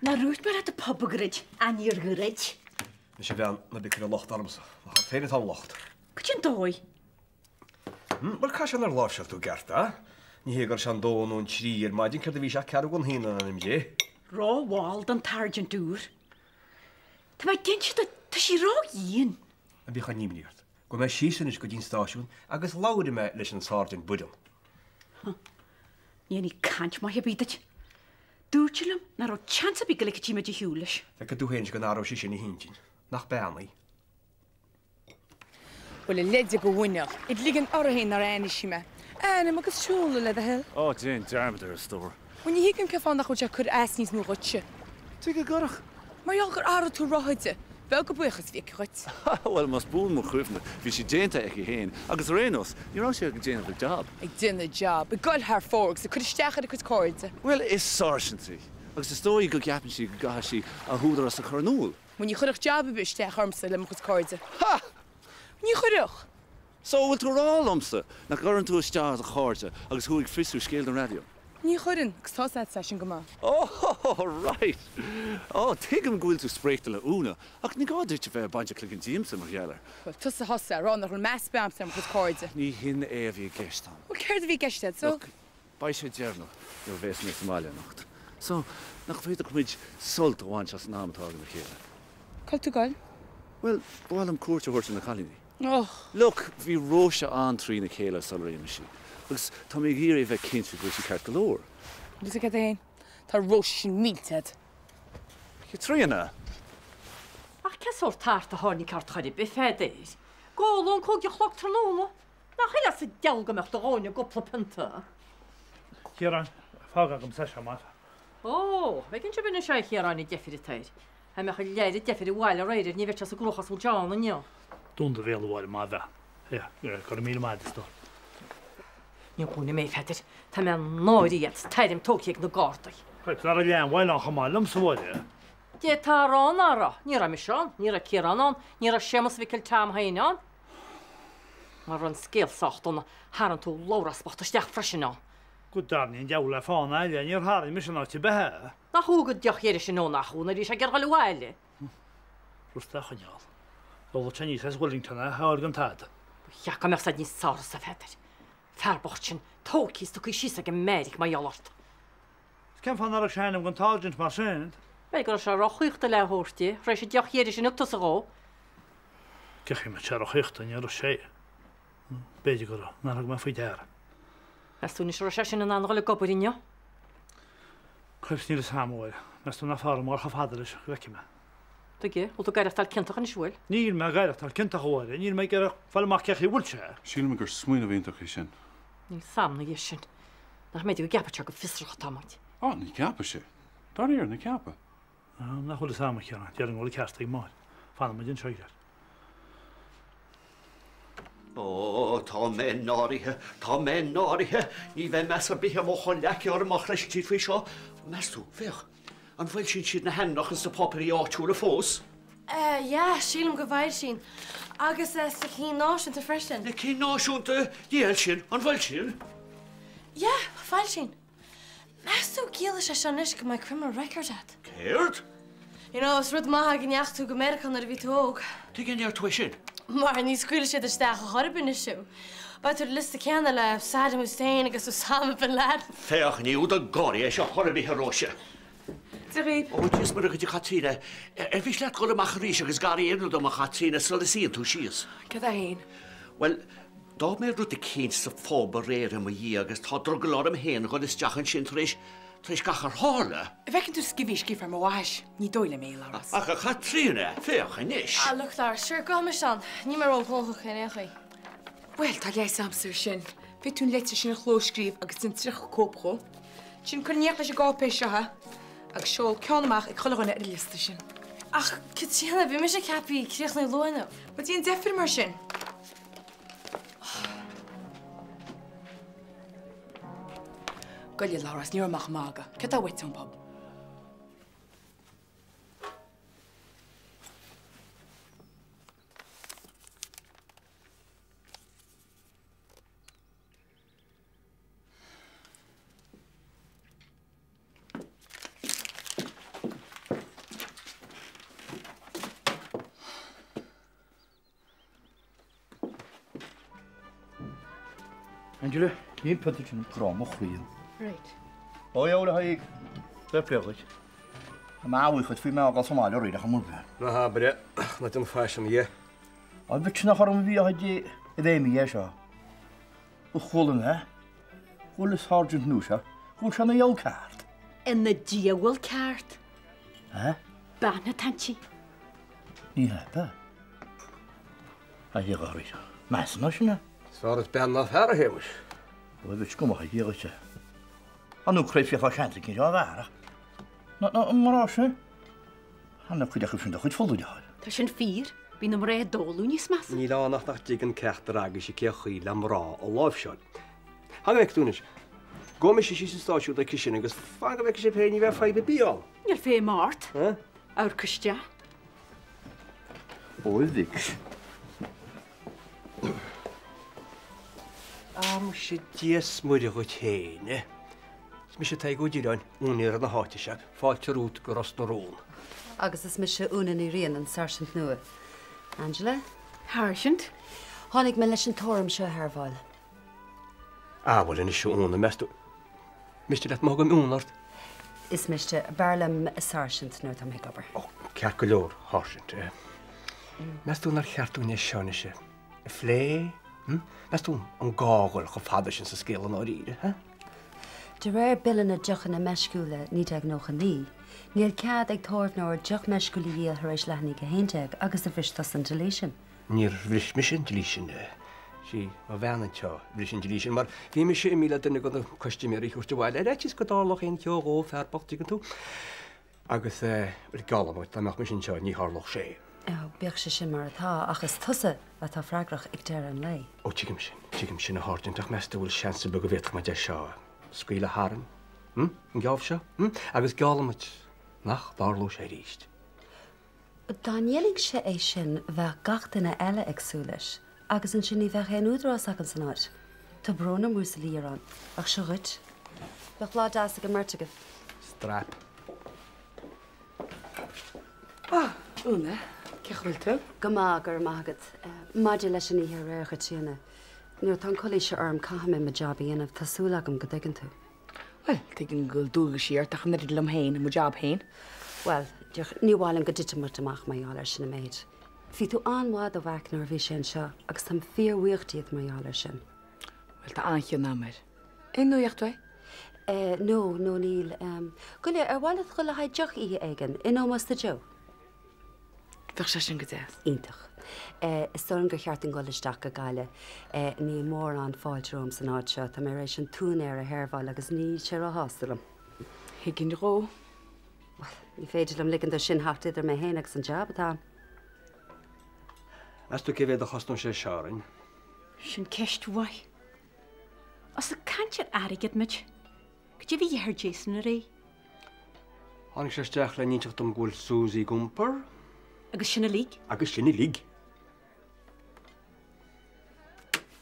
Nár dhúirt mé leat an pub a dhruid, ach níor dhruid. Anois a bhean, ná bí ag cur an locht ormsa. Nach ort féin atá an locht. Cad é an dóigh? Bhuel, caithfidh sé nár láimhseáil tú i gceart é. Ní hé go raibh sé an dó nó an trí ar maidin, céard a bhí sé ach ceathrú don haon in ainm Dé. Rómhall don tSairgint úr. Tá mé ag inse duit, tá sí ródhian. Ná bíodh aon imní ort. Gabhfaidh mé síos anois go dtí an stáisiún agus labhróidh mé leis an Sáirsint Buireann. Ní dhéanfaidh caint maith ar bith duit. Dúirt sí liom nach raibh chance ar bith go ligfeadh sí mé de shiúl leis. Feicfidh tú féin go n-athróidh sí sin a hintinn. Nach bean í? Bhuel, a leide de mhuineál, ag ligean uirthi féin nár aithnigh sí mé. Ainm agus seoladh, le do thoil. Ó, déan dearmad air, a stór. Bhuel, ní thuigim cén fáth nach bhfuil sé ag cur as níos mó dhuitse. Tuige go gcuirfeadh? Mar gheall gur athraigh tú rotha di. Beag an buíochas a bhí aici dhuit. Bhuel, más buan mo chuimhne, bhí sé déanta aici féin, agus ar aon nós, ní raibh sé ach ag déanamh a job. Ag déanamh a job, ag goil thar fóir agus ag cur isteach ar a cuid cairde. Bhuel, is sáirsint í, agus is dóigh go gceapann sí go gcaithfidh sí a húdarás a chur in iúl. Bhuel, ní chuirfeadh jab ar bith isteach ormsa le mo chuid cairde. Ha! Ní chuirfeadh! So, bhfuil tú a rá liomsa nach gcuireann tú isteach ar do chairde agus thú ag fiosrú scéal don raidió? Ní chuireann, agus tá's a'dsa é sin go maith. Oh, right! Oh, tuigim go bhfuil tú spréachta le Úna, ach ní gá duit a bheith ag baint an chloigeann díomsa mar gheall air. Bhuel, tusa a thosaigh, a rá nach bhfuil meas ar bith a'msa ar mo chuid cairde. Ní hin é a bhí i gceist a'm. Bhuel, céard a bhí i gceist a'd, so? Look, Beidh sé deireanach nuair a bhéas mé sa mbaile anocht. So, nach bhféadfadh muid sult a bhaint as an am atá againn le chéile? Cá bhfuil tú ag goil? Bhuel, ba mhaith liom cuairt a thabhairt ar na cailíní. Och. Look, bhí Róise an-trína chéile sular imigh sí, agus tá mé ag iarraidh a bheith cinnte go bhfuil sí ceart go leor. Bhfuil fhios agat féin, tá Róise sin millte a'd. Caitríona! Ach cén sórt tart a tháinig ort chor ar bith, Pheadair? Ag ól ón 5 a chlog tráthnóna? Nach eile sa diabhal go mbeadh do dhóthain i gcúpla pionta? Ciarán, fág agamsa é seo, más ea. Ó, bhfeiceann sibh anois é, a Chiaráin, an deifir atá air. Dá mbeadh a leithéid deifir abhaile aréir air ní bheadh sé sa gcruachás a bhfuil sé ann inniu. Dún do bhéal, a Mháire, maith bhean. Here, go raibh míle maith agat, a stór. Ní dhúnfaidh mé, a Pheadair. Tá mé náirithe agat, t'ainm tógtha ag na Gardaí. Cripes, nach raibh leath an bhaile ann chomh maith liomsa, a Mháire. D'fhéadfá a rá ná raibh. Ní raibh mise ann, ní raibh Ciarán ann, ní raibh Séamus Mhicil Tom féin ann. Mar raibh an scéal sách dona, tharraing tú Labhrás bocht isteach freisin ann. Go dtarraingí an diabhal le fána eile, níor tharraing mise in áit ar bith é. Nach thú a thug an deoch dheiridh sin dó, nach thú, nuair a bhí sé ag iarraidh dul abhaile? Furasta a choinneáil. D'ólfadh sé aníos as Wellington é, a fháil gan tada. Ba cheart go mbeadh said níos fearr a Pheadair. Fear bocht sin tógtha is tugtha síos ag an mbeairic mar gheall ort. Is cén fáth nár thug sé a ainm don tSáirsint mar sin? B'fhéidir go raibh sé róchaochta le a thabhairt di, tar éis an deoch dheiridh sin a thug tusa dhó. Cén chaoi a mbeadh sé róchaochta, ní raibh sé. B'fhéidir go raibh, nár thug mé faoi deara. Meas tú anois an raibh sé sin in ann a dhul ag obair inniu? Cripes níl fhios a'm, a Mháire. Meas tú nach fearr dom a dhul chomh fada leis go bhfeicfidh mé. Tuige, bhfuil tú ag aireachtáil ciontach anois, bhfuil? Níl mé ag aireachtáil ciontach, a Mháire. Níl mé ag iarraidh fáil amach cén chaoi a bhfuil sé. Sílim gur smaoineamh iontach é sin. Níl fhios a'm na dhiaidh sin. Nach mb'fhéidir go gceapfadh sé gur fiosrach atá muid. Á, ní cheapfaidh sé. Dáiríre, ní cheapfaidh. Nach bhfuil fhios a'm, a Chiaráin. Déarfainn go bhfuil an ceart ag Máire. Fanfaidh muid anseo, a Ó, tá mé náirithe, tá mé náirithe. Ní bheidh meas ar bith ag mo chomhleacaithe orm má chloiseann siad faoi seo. Meas tú, féach, an bhfoilsíonn siad na hainmneacha sna páipéirí áitiúla fós? Eh, yeah, sílim go bhfoilsíonn. Agus eh, sna cinn náisiúnta freisin. Na cinn náisiúnta? Ní fhoilsíonn. An bhfoilsíonn? Yeah, foilsíonn. Meas tú ciallaíonn sé seo anois go mbeidh criminal record agat? Céard? You know, is rud maith é go ndeachaigh tú go Meiriceá nuair a bhí tú óg. Tuige a ndeir tú é sin? Mar ní scaoilfidh siad isteach ar chor ar bith anois thú. Beidh tú ar an liosta céanna le Saddam Hussein agus Osama bin Laden. Féach, ní údar gáire é seo chor ar bith, a Róise. Dia dhaoibh. Ó, Dia is Muire dhuit, a Chaitríona. Ar mhiste leat dhul amach arís agus garraí a dhéanamh dom, a Chaitríona, sula suíonn tú síos? Cad é fhéin? Bhuel, d'fhág mé rud eicínt sa phub aréir i mo dhiaidh agus tá drogall orm fhéin dhul isteach ansin tar éis, tar éis gach ar tharla. An bhfeiceann tú scibhí scríofa ar mo bhaithis? Ní dóigh liom é, Labhrás. Ach, a Chaitríona, féach anois. Ah, look, Labhrás, sure, gabhfaidh mise ann. Níl mé róghnóthach in aon chaoi. Bhuel, tá leigheas a'msa ar sin. Féadfaidh tú an leitir sin a chlóscríobh agus déan 30 cóip dhó. Ansin cuir in éineacht leis an gcáipéis seo é agus seol ceann amach ag chuile dhuine ar an liosta sin. Ach, Caitríona, bhí mise ceaptha críochnú luath inniu. Bhuel, déan deifir mar sin. Gabh i leith, Labhrás, ní raibh mé ach ag magadh. Céard atá uait ón bpub? Angela, ní an pionta sin grá mo chroí. Right. Ó dheabhail a Thaidhg, fair play dhuit. Tá mé an-bhuíoch dhuit faoi mé a fhágáil sa mbaile aréir ach an murb. Ná habair é, ná déan faisean dhe. An bhfios nach orm a bhí a dé a bheidh mé é seo. Ó chuala mé, go bhfuil an Sergeant nua seo, go bhfuil sé ina dhiabhal ceart. Ina diabhal ceart. Eh? Bean atá inti. Ní hea. A Dhia dhá Measann é sin é. Is fearr duit bean ná fear, a Shéamais. Ó, bhí go maith a Dhia dhuit. An nó creidfeá fá seans éicint á bhfear ach ná ná an mná sin. Tháinig cuid acu sin do chuid fola de thoil. Tá sin fíor. Bíonn na mná ag dóladh níos measa. Níl ann ach nach dtuigeann ceachtar agaibhse cén chaoi le mná a láimhseáil. Fan go bhfeicfidh tú anois. Gabhfaidh mise síos an stáisiún aici sin agus fan go bhfeicfidh sibh féin ní bheidh fadhb ar bith ann. Níl feidhm ort. Amharc isteach. Ó a mhic. Ah muise Dia 's Muire dhuit féin. Is mise Tadhg Ó Direáin, úinéir na háite seo. Fáilte romhat go Ros na Rún. Agus is mise Úna Ní Riain, an Sáirsint nua. Angela? Sáirsint? Tháinig mé leis an tórram seo a sheirbheáil. Ah bhuel anois a Úna, meas tú Miste leat má thugaim Úna ort? Is miste. B'fhearr liom a Sáirsint nuair atá mé ag obair. Ó, ceart go leor, Sháirsint. Meas tú nár cheart dúinn é seo anois a phlé? Hm? Meas tú an gá a dhul chomh fada sin sa scéal i ndáiríre, ha? De réir Bille na Deochanna Meisciúla 1999, níl cead ag tábhairneoir deoch meisciúil a dhíol tar éis leath i ndiaidh a 11 agus do bhris tusa an dlí sin. Níor bhris mise an dlí sin. Sí mo bhean anseo a bhris an dlí sin, mar bhí mise imithe le duine de na custaiméirí a thabhairt abhaile ar fhaitíos go dtarlódh aon cheo dhó, fear bocht, tuigeann tú. Agus, bhuel, geallaim dhuit, dá mbeadh mise anseo, ní tharlódh sé. Ó, bíodh sé sin mar atá, ach is tusa atá freagrach ag deireadh an lae. Ó, tuigim sin, tuigim sin, a Sháirsint, ach meas tú an bhfuil seans ar bith go bhféadfadh muid é seo a scaoileadh tharainn, hm, an geábh seo, hm, agus geallaim dhuit nach dtarlódh sé arís. Dá ndéanfainnse é sin bheadh gach duine eile ag súil leis agus ansin ní bheadh aon údarás agam san áit. Tá brón orm, a Uasail Uí Dhireáin, ach seo dhuit. Bíodh lá deas ag an mbeirt agaibh. Strap. Ah, Úna, cén chaoi a bhfuil tú? Go maith, go raibh maith agat. Maidir leis an oíche aréir, a Chaitríona, nuair atá an culaith seo orm caithfidh mé mo jab a dhéanamh, tá súil agam go dtuigeann tú. Bhuel, tuigim go bhfuil dualgaisí ort ach an oiread liom féin, mo jab féin. Bhuel, ní mhaith liom go dtitfeadh muid amach mar gheall air sin an méid. Bhí tú an-mhaith do Mhac nuair a bhí sé anseo agus táim fíorbhuíoch díot mar gheall air sin. Bhuel, tá an-chion agam air. Aon nuaíocht uaidh? Eh, no, no níl. Gabh i leith, ar mhaith leat dhul le haghaidh deoch oíche éigin, in ómós do Joe? Bheadh sé sin go deas. Iontach. Is dóigh liom gur cheart dúinn dul isteach go Gaillimh. Níl mórán fáilte romham san áit seo. Tá mé tar éis an t-úinéir a sheirbheáil agus níl sé róshásta liom. Thuigfinn dhó. Bhuel, ní féidir liom ligean dó sin theacht idir mé féin agus an jab atá a'm. Meas tú cé mhéad a chosnóidh sé seo orainn? Sin ceist mhaith. Ós ag caint ar airgead muid, Cad é a bhí de dhíth ar Jason aréir? Tháinig sé isteach le n-inseacht dom go bhfuil Suzy ag iompar. Agus sin uilig? Agus sin uilig.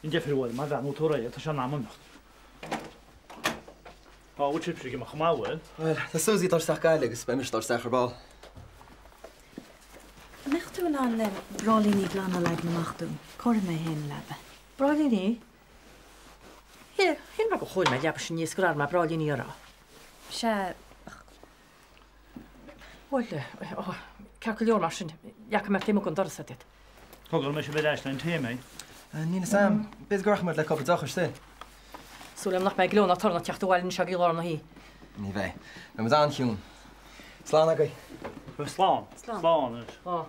An deifir a bhuail má bheannú tú réidh, tá sé in am imeacht. Á, bhfuil sibhse ag imeacht chomh maith, bhfuil? Bhuel, tá Suzy ag dul isteach Gaillimh agus beidh mise ag dul isteach ar ball. An mbeadh tú in ann na bráillíní glana a leagan amach dom? Cóireoidh mé féin an leaba. Bráillíní? Shíl mé gur chóirigh mé an leaba sin inné is gur athraigh mé bráillíní uirthi. Sea, ach. Bhuel, ceart go leor mar sin, leagfaidh mé taobh amuigh den doras iad. Tógfaidh mé sibh ar ais le tae mé. Níl fhios a'm. B'fhéidir go rachaidh muid le cúpla deoch istigh. Súil agam nach mbeidh gleo ná torann ag teacht abhaile anseo go lár na hoíche. Ní bheidh. Beidh muid an-chiúin. Slán agaibh. Slán. Slán. Slán anois. Slán.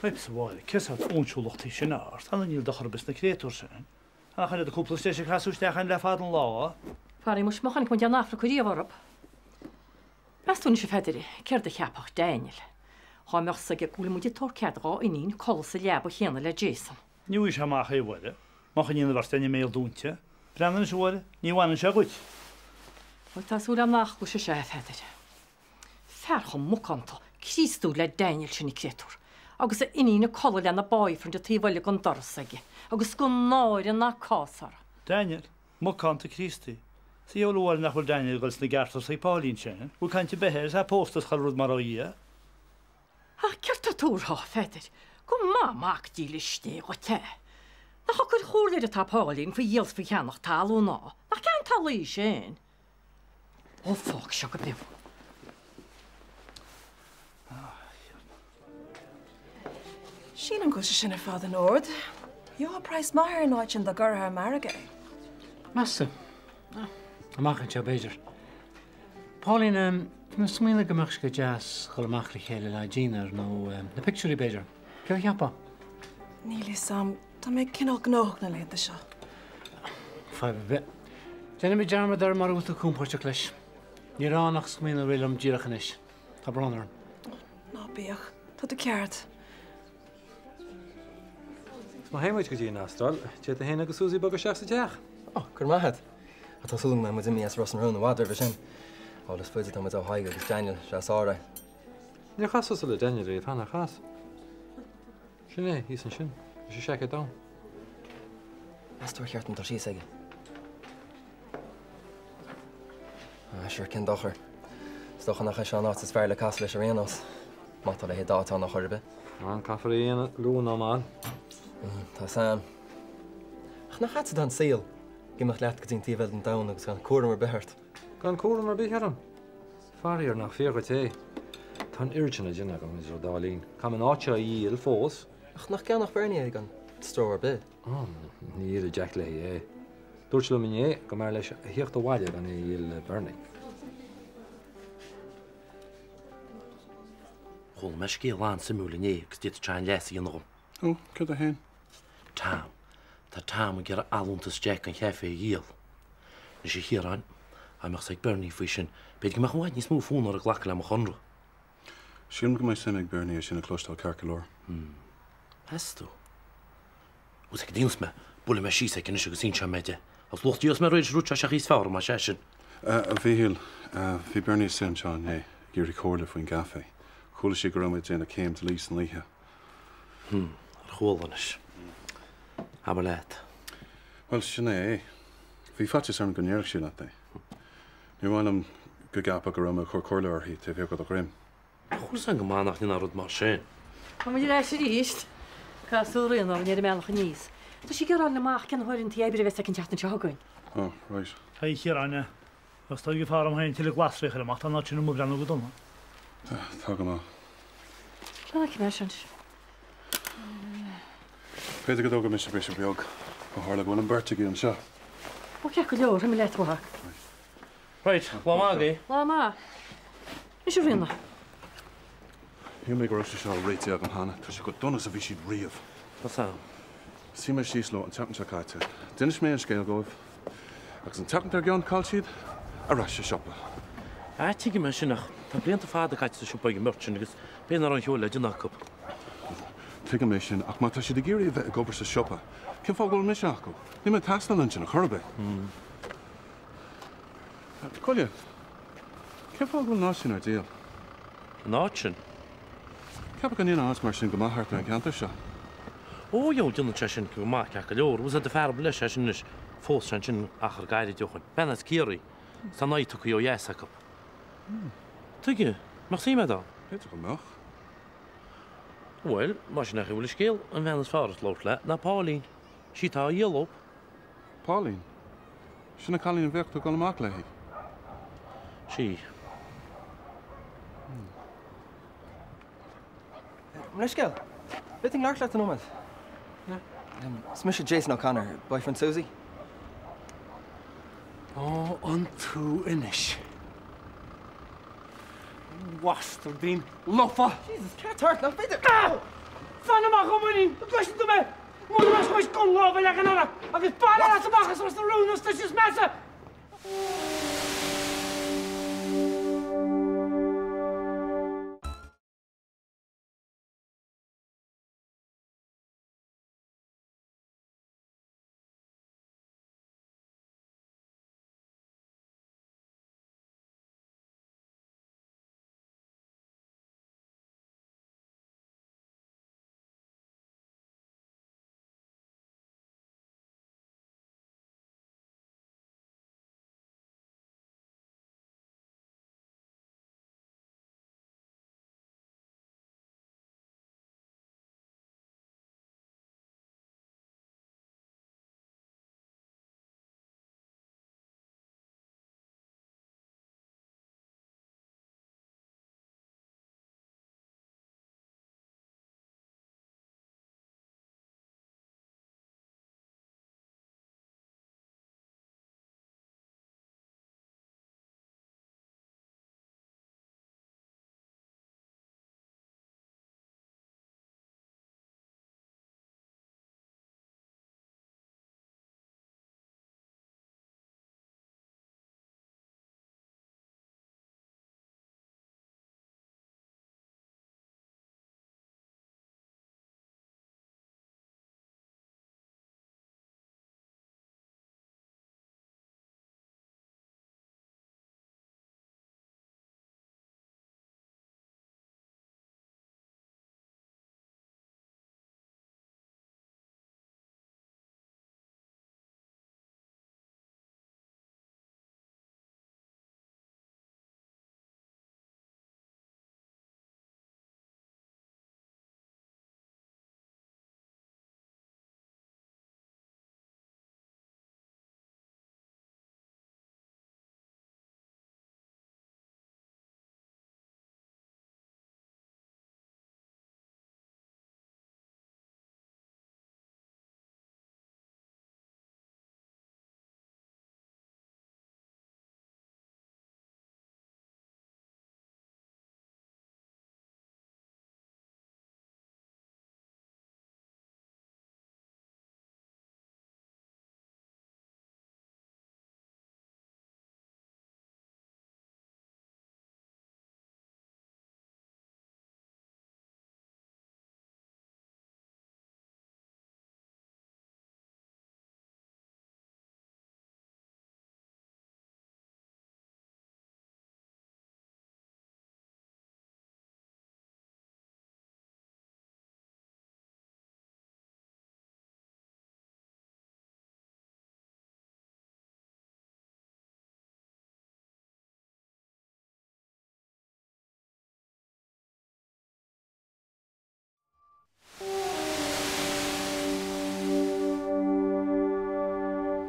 Cripes a Mháire, cén sórt óinsiúlachta í sin ort? Ar ndóigh níl dochar ar bith sna créatúir sin. Ach an oiread cúpla steis ag casadh isteach ann le fada an lá. Faraor muis, má chonaic muid aon Afracach riamh orthu. Meas tú anois a Pheadair, céard a cheapfadh Daniel, dhá mbeadh 's aige go bhfuil muid ag tabhairt cead dhá iníon codladh sa leaba chéanna le Jason. Ní bhfaighidh sé amach é a Mháire, má choinníonn an bheirt againn a mbéal dúinte. Breathnaigh anois a Mháire, ní bhaineann sé dhuit. Bhuel, tá súil agam nach gcloisfidh sé a Pheadair. Fear chomh macánta, Críostúil le Daniel sin an créatúr, agus a iníon ag codladh lena boyfriend an taobh eile den doras aige, agus gan náire ná cás orthu. Daniel, macánta Críostaí. Sa diabhal a Mháire nach bhfuil Daniel ag dul sna gceárta ag Pauline sin. Bhfuil caint ar bith air is é pósta is chuile rud mar ó Dhia. Ach céard tá tú a rá, a Pheadair, gur maith mac dílis Dé dhuit é. Nach ag cur chomhairle air atá Pauline faoi dhíol 's faoi cheannach talún ná nach ceann talaí é sin? Ó fág seo go beo. Sílim go bhfuil sé sin ar fad in ord. Gheofá praghas maith ar an áit sin dá gcuirfeá ar margadh é. Meas tú? Amach anseo, b'fhéidir. Pauline, bhí mé ag smaoineamh go mbeadh sé go deas dhul amach le chéile le haghaidh dinnéar nó na pictiúirí, b'fhéidir. Céard a cheapfá? Níl fhios a'm. Tá mé cineál gnóthach na laethanta seo. Fadhb ar bith. Déanfaidh mé dearmad air mura bhfuil tú compóirteach leis. Ní raibh ann ach smaoineamh a rith liom díreach anois. Tá brón orm. Ná bíodh. Tá tú ceart. Má théann muid go dtí an Astráil, d'fhéadfá féin agus Suzy bogadh isteach sa teach. Ó, go raibh maith agat. Ach tá súil agam go mbeidh muid imithe as Ros na Rún i bhfad roimhe sin. Ó, is faide atá muid ó Thadhg agus Daniel, sé sár é. Níor chas tusa le Daniel riamh cheana, ar chas? Sin é, thíos ansin, leis an seaicéad donn. Meas tú ar cheart dom dul síos aige? Ah, sure, cén dochar. Is dócha nach é seo an áit is fearr le casadh leis ar aon nós. Má tá a leithéid d'áit ann ar chor ar bith. Ah, caithfear é a dhéanamh luath nó mall. Tá Sam. Ach nach ait atá an saol? Ag imeacht leat go dtí an taobh eile den domhan agus gan cúram ar bith ort. Gan cúram ar bith orm? Faraor nach fíor dhuit é. Tá an oiread sin le déanamh agam idir an dá linn. Caithfidh mé an áit seo a dhíol fós. Ach nach gceannódh Bernie é gan stró ar bith? Ó, ní dhíolfaidh Jack léi é. Dúirt sé liom inné go mb'fhearr leis a thíocht abhaile gan é a dhíol le Bernie. Chuala mé scéal an-suimiúil inné agus d'fhéadfadh sé an-leas a dhéanamh dhom. Ó, céard é féin? Tom. Tá Tom ag iarraidh allúntas Jack an chaifé a dhíol. Anois a Chiaráin, dá mbeadh 's ag Bernie faoi sin, b'fhéidir go mbeadh i bhfad níos mó fonn orthu glacadh le mo chonradh. Sílim go mbeidh suim ag Bernie é sin a chloisteáil ceart go leor. Hmm. Meas tú? Bhuel, ag déanamh mé, buailfidh mé síos aici anois agus inseoidh mé di. Agus lucht díos mé réidh rud seo seach níos fearr, más ea sin. A Mhíchíl, bhí Bernie istigh anseo inné ag iarraidh comhairle faoin gcaifé. Chuala sí go raibh mé ag déanamh céim dlí san oíche. Hmm, ar chuala anois. Abair leat. Bhuel, sin é é. Bhí faitíos orm go ndéarfadh sí leat é. Níor mhaith liom go gceapfá go raibh mé ag cur comhairle uirthi taobh thiar de do dhroim. Bhfuil 's agam go maith nach ndéanfá rud mar sin. Tá muid ar ais arís. Casadh Ríona orainn ar an mbealach aníos. Tá sí ag iarraidh a fháil amach cén huair an tí oibre a bheas aici an tseachtain seo chugainn. Oh, right. A Chiaráin, Agus tá ag fear orm féin tuilleadh glasraí a chur amach, tá an áit sin amuigh ag breathnú go dona. Tá go maith. Fágfaidh mé sin. B'fhéidir go dtógfaidh mise briseadh beag, ó tharla go bhfuil an bheirt agaibh anseo. Ó, ceart go leor, imigh leat, a mhac. Right, lá maith agaibh. Lá maith. Anois a Ríona. Shíl mé go raibh sé seo réitithe agam cheana. Tá sé chomh dona is a bhí siad riamh. Tá Sam. Suigh mé síos leo an tseachtain seo caite. D'inis mé an scéal dóibh. Agus an tseachtain dár gcionn, chaill siad ar ais sa siopa. Ah, tuigim é sin ach tá blianta fada caite sa siopa ag an mbeirt sin agus b'fhéidir nach raibh aon cheo le déanamh acu. Tuigim é sin ach má tá siad ag iarraidh a bheith ag obair sa siopa, cén fáth go bhfuil mise acu? Níl mé ag teastáil ansin ar chor ar bith. Cóile, cén fáth go bhfuil an áit sin ar díol? An áit sin? Cheapfá go ndéanfadh áit mar sin go maith thart ar an cheantar seo. Ó, dheabhail, déanann sé sin go maith ceart go leor. Bhfuil 's a'd an fear ab leis é sin anois, phós sé ansin achar gairid ó shoin. Bean as Ciarraí. Is tá an aghaidh tugtha ó dheas acu. Tuige? Mbeadh suim a'd ann? B'fhéidir go mbeadh. Bhuel, más sin é an chaoi a bhfuil an scéal, an bhean is fearr duit labhairt léi ná Pauline. Sí atá á dhíol dhób. Pauline? Sin an cailín a bheadh tú ag dul amach léi? Sí. Mo leithscéal. B'fhéidir labhairt leat nóiméad. Is mise Jason O'Connor, boyfriend Suzy. Ó, an tú anois. Bhastardín lofa! Jesus, céard tá ort? Nach féidir. Ah! Fan amach ó mhuinín, an gcloiseann tú mé? Mura mbeadh sé gan lámh a leagan orthu agus bail as amach as Ros na Rún is duit is measa!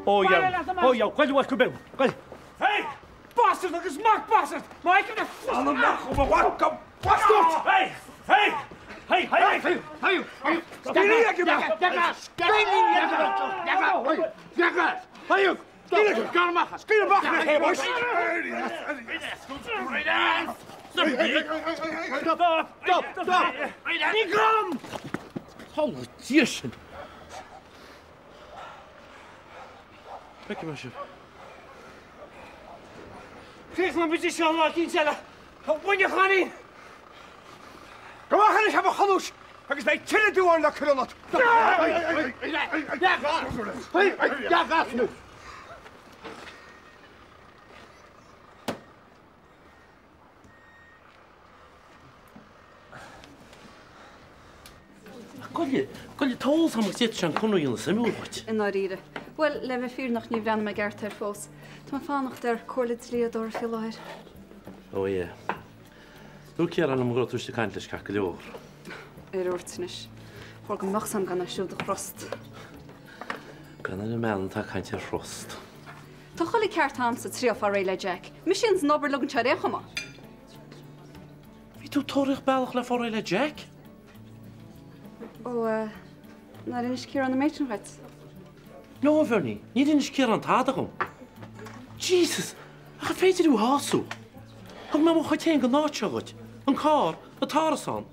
Ó yeah, ó yeah, goil abhaile go beo, goil. Hey! Bastard agus mac bastard! Má fheicim na Fan amach ó mo mhac, go bastard! Hey! Hey! Hey! Hey! Hey! Hey! Hey! Hey! Scaoil amach! Scaoil amach na chéad Stop! Stop! Stop! Ní gá! Holy Dia sin! Feicfidh mé sibh. Críochnóidh muid seo lá eicínt eile, a bhuinneacháinín! Gabh amach anois ó mo chluais agus beidh tuilleadh duáin le cur ionat! Goile, goile, tá eolas agam agus d'fhéadfadh sé an conradh a dhéanamh suimiúil dhuit. I ndáiríre. Bhuel, le bheith fírinneach níor bhreathnaigh mé i gceart air fós. Tá mé ag fanacht ar comhairle dlíodóra faoi láthair. Ó yeah. Dúirt Ciarán liom go raibh tú ag caint leis ceart go leor. Ar ort anois. Chóir go mbeadh 's agam gan é siúd a thrust. Bean ar an meán atá ag caint ar thrust. Tá chuile ceart a'msa triail fáil réidh le Jack. Mise a dhéananns an obair uilig anseo ar aon chuma. Bhí tú ag tóraíocht bealach le fáil réidh le Jack? Ó, eh, nár inis Ciarán an méid sin dhuit? No, a Bhernie, níor inis Ciarán tada dhom. Jesus, ach an féidir thú a shású? Thug mé mo chuid féin den áit seo dhuit, an carr, an t-árasán.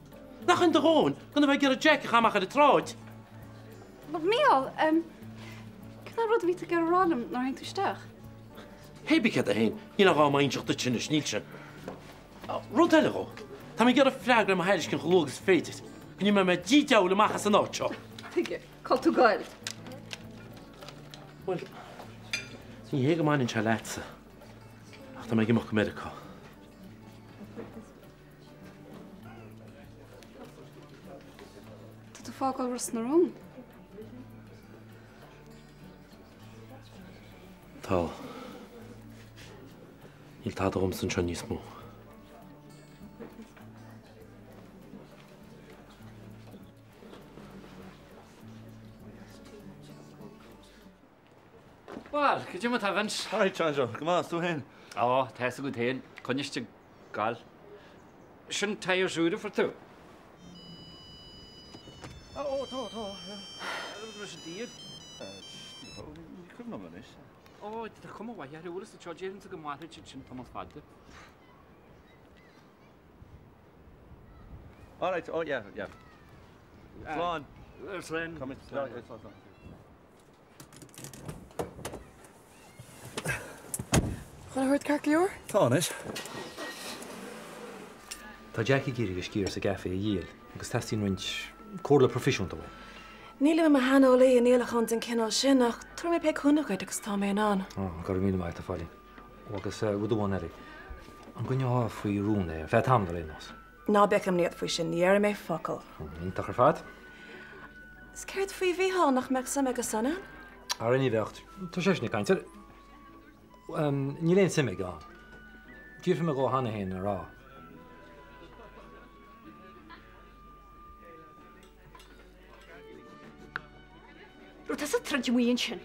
Nach in do dhóthain gan a bheith ag iarraidh Jack a chaitheamh amach ar an tsráid? Bhuel, Mícheál, em, cén rud a bhí tú ag iarraidh a rá liom nuair a tháinig tú isteach? Hé bí céard é féin, níl aon ghá dom a inseacht duit anois, níl sin. Rud eile dhó, tá mé ag iarraidh freagra ar mo thairiscint chomh luath agus is féidir, go n-imeoidh mé Dia diabhail amach as an áit seo. Tuige, cá bhfuil tú ag goil? Bhuel, ní hé go mbaineann sé leatsa, ach tá mé ag imeacht go Meiriceá. Tá tú ag fágáil Ros na Rún? Tá. Níl tada dhomsa anseo níos mó. Bhuel, cad é mar atá Vince? Hi, John Joe. Go maith, is tú féin? Ó, tá fhios agat féin, coinnigh istigh gal. Sin tyres úr a fuair tú? Ó, tá, tá. Leis an dtír. Ní cuimhin liom anois. Ó, tá cuma mhaith ar eolas anseo, déarfainnse go mairfidh siad sin tamall fada. All right, oh yeah, yeah. Slán. Slán. Come in, slán, slán, slán. Chuile shórt ceart go leor? Tá anois. Tá Jack ag iarraidh a sciar sa gcaife a dhíol agus teastaíonn roinnt comhairle proifisiúnta uaidh. Nílim i mo shaineolaí i ndíolachán den chineál sin ach tabharfaidh mé pé cúnamh dhuit agus atá mé in ann. Ó, go raibh míle maith agat, a Phóilín. Ó, agus rud amháin eile. An gcoinneofá faoi rún é ar feadh tamaill ar aon nós? Ná bíodh imní ort faoi sin, ní dhéarfaidh mé focal. Iontach ar fad. 'S céard faoi Mhícheál, nach mbeadh suim aige san ann? Ara ní bheadh. Tá seisean ag caint air. Níl aon suim aige ann. D'fhiafraigh mé dhó cheana féin a rá. Raibh tusa ag troid amuigh ansin?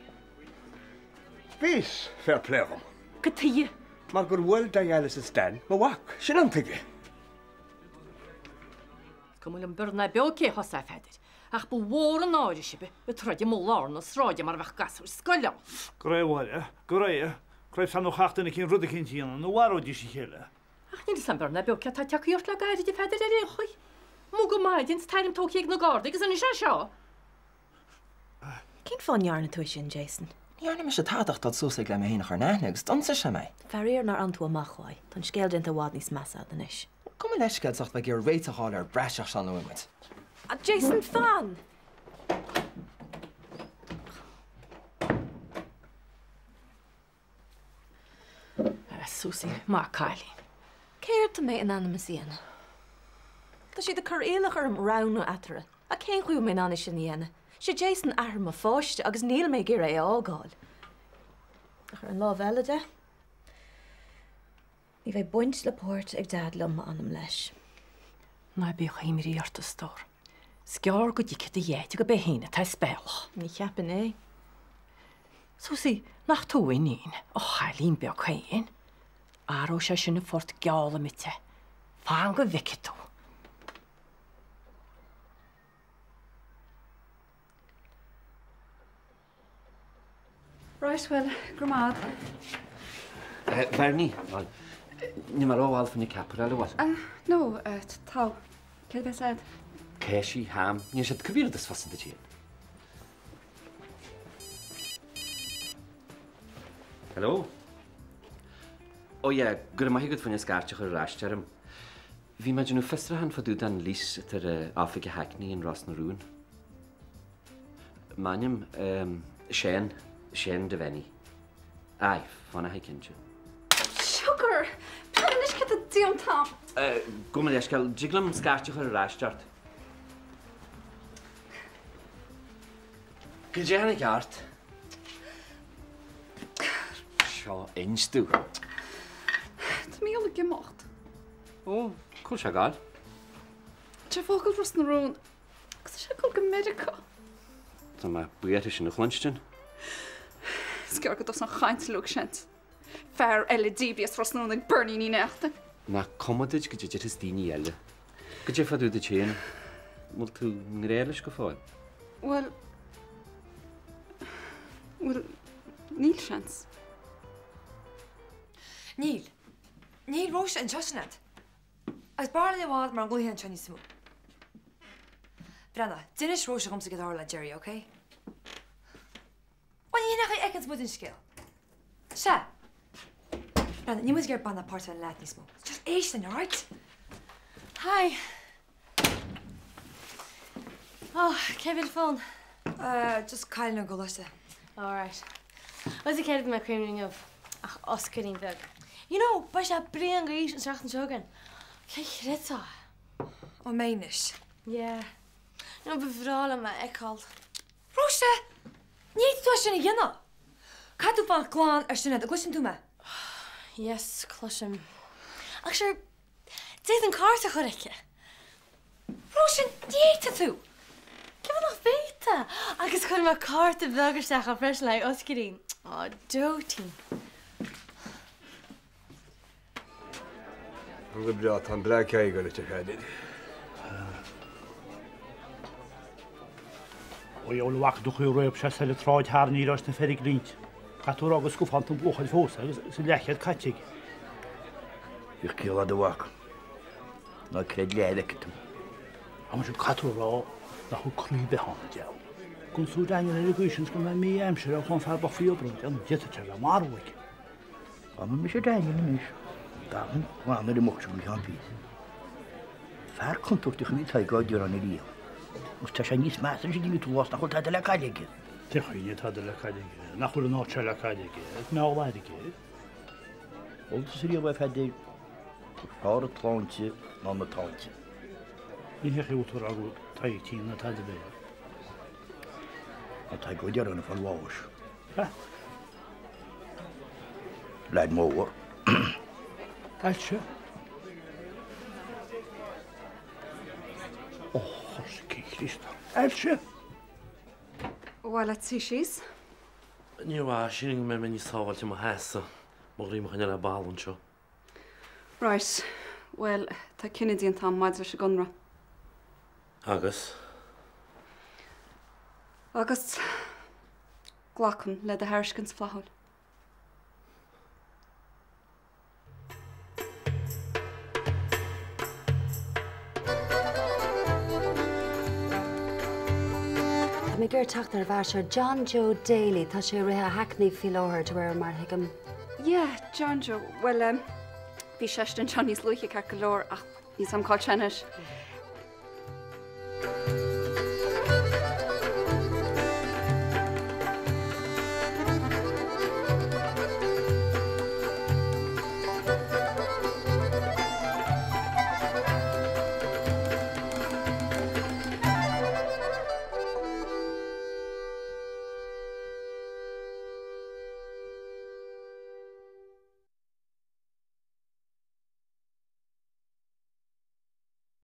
Bhíos, fair play dhom. Cad tuige? Mar gur bhuail dialysis Dan mo mhac. Sin an tuige. Is cuma liom beir ná beo cé thusa, a Pheadair, ach ba mhór an náire sibh ag troid amuigh lár na sráide mar a bheadh gasúir scoile ann. Go réidh, a Mháire, go réidh. Go raibh fonn ar gach duine eicínt rud eicínt a dhéanamh, nó mharóidís a chéile. Ach níl 'fhios a'm beir ná beo cé tá tagtha ort le gairid, a Pheadair, ar aon chaoi. Amuigh go maidin 's t'ainm tógtha ag na Gardaí agus anois é seo. Cén fáth a ndearna tú é sin, Jason? Ní dhearna mise tada ach dul suas chuige le mé féin a chur in aithne agus d'ionsaigh sé mé. Faraor nár fhan tú amach uaidh. Tá an scéal déanta i bhfad níos measa a'd anois. Gabh mo leithscéal as ucht bheith ag iarraidh réiteach a fháil ar an bpraiseach seo ina bhfuil muid. Jason, fan! A Susie, maith cailín. Céard tá mé in ainm is a dhéanamh? Tá siad ag cur iallach orm roghnú eatarthu. Ach cén chaoi a bhfuil mé in ann é sin a dhéanamh? Sé Jason athair mo pháiste agus níl mé ag iarraidh é a fhágáil. Ach ar an lámh eile de, Ní bheidh baint le páirt ag Deaid liom, m'anam leis. Ná bíodh imní ort, a stór. Is gearr go dtuigfidh do Dheaid gurb é féin atá spealach. Ní cheapfainn é. Susie, nach tú a iníon, a chailín beag féin? Athróidh sé sin an phort geallaim duit é. Fan go bhfeicfidh tú. Right, bhuel, go raibh maith a'd. Bernie, bhuel, níl mé rómhall fá choinne ceapaire eile, bhuel. No, tá. Céard a bheas a'd? Cáisí, ham, níl siad cibé rud is fusa duit féin. Hello? Oh yeah, go raibh maith agat fá choinne scairt a chur ar ais orm. Bhí mé ag déanamh fiosrúchán fá dtaobh den lease atá ar oifig an Hackney in Ros na Rún. M'ainm? Seán, Seán Devaney. Aye, fanfaidh cinnte. Sugar! Pléigh anois cad tá déanta a'm. Gabh mo leithscéal, dtig liom scairt a chur ar ais ort. Cad é a tháinig ort? Seo, inis domh. Tá Mícheál ag imeacht. Ó, cá bhfuil sé ag gabháil? Tá sé ag fágáil Ros na Rún. Agus tá sé ag dul go Meiriceá. Tá mé buartha sin a chluinstin. Is gearr go dtosóidh an chaint a Luke Fear eile díobh as Ros na Rún ag Bernie Ní Neachtain. Nach cuma duit cad a déarfas daoine eile. Cad é fá dtaobh duit féin? An bhfuil tú i ngrá leis go fóill? Bhuel, bhuel, níl seans. Níl. Níl Róise anseo, Sinéad. Agus b'fhearr linn i bhfad mura nglaofaí anseo níos mó. Breathnaigh, d'inis Róise dhomsa céard a tharla le Gerry, ok? Bhuel, ní hin é an chaoi a fheiceanns muid an scéal. Sea. Breathnaigh, níl muid ag iarraidh bean ná páirt a bheith leat níos mó. Just éist linn, alright? Hi. Oh, cé a bhí ar an bhfón? Uh, just cailín ón gcoláiste. Alright. Bhuel céard a bhí mé ag cuimhneamh inniu? Ach Oscairín beag. You know, beidh sé bliain d'aois an tseachtain seo chugainn. Cé a chreidfeadh é? Ó mbeidh anois. Yeah. You know, ba bhreá liom é a fheiceáil. Róise! Ní fhéadfaidh tú é sin a dhéanamh! Caithfidh tú fanacht glan ar Sinéad, an gcloiseann tú mé? Yes, cloisim. Ach sure, d'fhéadfainn cárta a chur chuici. Róise, ní fhéadfaidh tú! Cén fáth nach bhféadfadh? Agus cuirfidh mé cárta beag isteach ann freisin le haghaidh Oscairín. Aw, dóitín. Go breá, tá an Black Eye ag duit, a Pheadair. Ó dheabhail a bhfaca tú chaoi a réab sé soir an tsráid thar ní raibh sna feirg roinnt. Caithfidh tú a rá go scufánta an buachaill fós agus is an leathchéad caite aige. Bhíodh ciall a'd a mhac. Ná creid leath a bhfeicfidh tú. Muise caithfidh tú a rá nach bhfuil croí ar bith ann, an diabhal. Ag ionsú Daniel ar an gcaoi sin is go mbeidh mí aimsire ó chuaigh an fear bocht faoi obráid, an d'fhéadfadh sé a bheith marbh aige. Dá mba mise Daniel anois, d'fhanfainn glan ar an mboc seo go ceann píosa. Fear contúirteach a bhí Tadhg Ó Direáin ariamh, agus tá sé níos measa anois a dtuigeann tú más nach bhfuil tada le cailleadh aige. Cén chaoi níl tada le cailleadh aige? Nach bhfuil an áit seo le cailleadh aige? Is meall airgid. Chuala tusa riamh é a Pheadair, gur fearr an tsláinte ná na táinte. Ní hé chaoi a bhfuil tú a rá go bhfuil Tadhg tinn ná tada ar bith. Tá Tadhg Ó Direáin ag fáil bháis. Leaid mór. Ailse. Ó, Chorsaí Chríost. Ailse! Ar mhaith leat suí síos? Níor mhaith, sílim go mbeidh mé níos sábháilte i mo sheasamh, mo dhroim a choinneáil le balla anseo. Right, bhuel, tá cinneadh déanta agam maidir leis an gconradh. Agus? Agus glacaim le do thairiscint flaithiúil. Tá mé ag iarraidh teacht ar an bhfear seo, John Joe Daly, tá sé ag rith a Hackney faoi láthair, de réir mar a thuigim. Yeah, John Joe, bhuel, em, bhí seisean anseo níos luaithe ceart go leor ach níl 's a'm cá bhfuil sé anois.